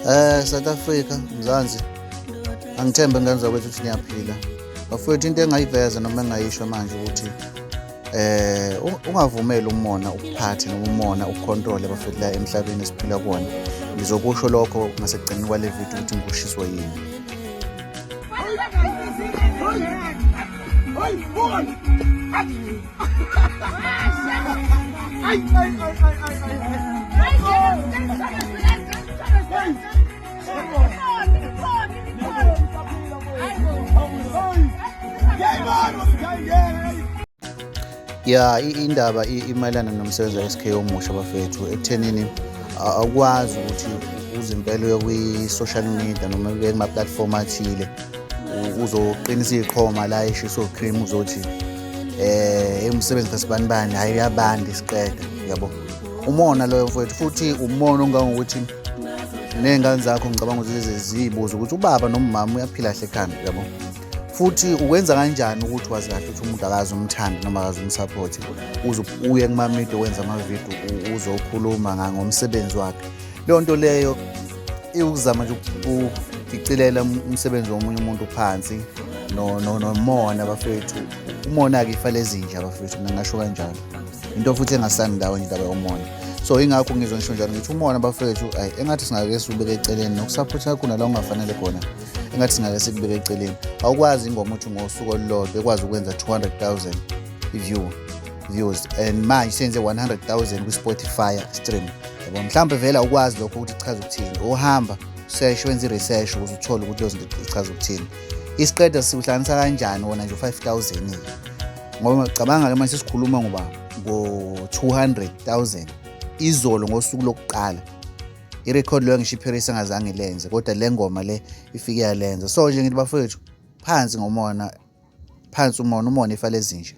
South Africa, Mzansi. Angithembe ngane zakwethu ukuthi niyaphila. Bafowethu, into engayiveza noma engayisho manje ukuthi ungavumeli umona ukuphathe noma umona ukukhontrole bafethu la emhlabeni esiphila kuwona. Ngizokusho lokho ngasekugcineni kwale video ukuthi ngikushiswe yini. Ya, indaba imayelana nomsebenzi ka-SK omusha bafethu, ekuthenini awukwazi ukuthi uze impela uye kwi-social media noma uye kuma-platform athile uzoqinisa iqhoma la eshisa cream, uzothi umsebenzi kasibanibani, hayi uyabanda isiqeda, yabo. Umona loyo mfowethu, futhi umona ongangokuthi ney'ngane zakho ngicabanga ukuthi zizibuze ukuthi ubaba nomama uyaphila kahle ekhanda, yabo. Futhi ukwenza kanjani ukuthi wazi kahle ukuthi umuntu akazi umthandi noma akazi umsaphothi, uze uye kuma-media wenza amavidiyo uzokhuluma ngomsebenzi wakhe? Leyo nto leyo iwukuzama nje ukudicilela umsebenzi womunye umuntu phansi nomona bafethu. Umona-ke ifa lezinja bafethu, mina ngingasho kanjalo. Into futhi engasani ndawo nje indaba yomona, so ingakho ngizwa ngisho njalo ngithi umona bafethu, ayi, engathi singake siwubeke eceleni nokusaphotha kakhulu nala ungafanele khona, engathi singake sikubeke eceleni. Awukwazi ingoma uthi ngosuku olulodwa ekwazi ukwenza 200,000 i-view views and manje senze 100,000 kwi-Spotify stream, yabo. Mhlawumbe vele awukwazi lokho ukuthi ichaza ukuthini, uhamba search, wenze i-research ukuze uthole ukuthi lezo zinto ichaza ukuthini. Isiqeda siwuhlanganisa kanjani wona nje u-5000? Ngoba cabanga-ke manje sesikhuluma ngoba ngo-200,000 izolo ngosuku lokuqala, irekhodi leyo ngisho iParis engazange ilenze, kodwa le ngoma le ifike yalenza. So nje ngithi bafowethu, phansi ngomona, phansi umona, umona ifa lezinja.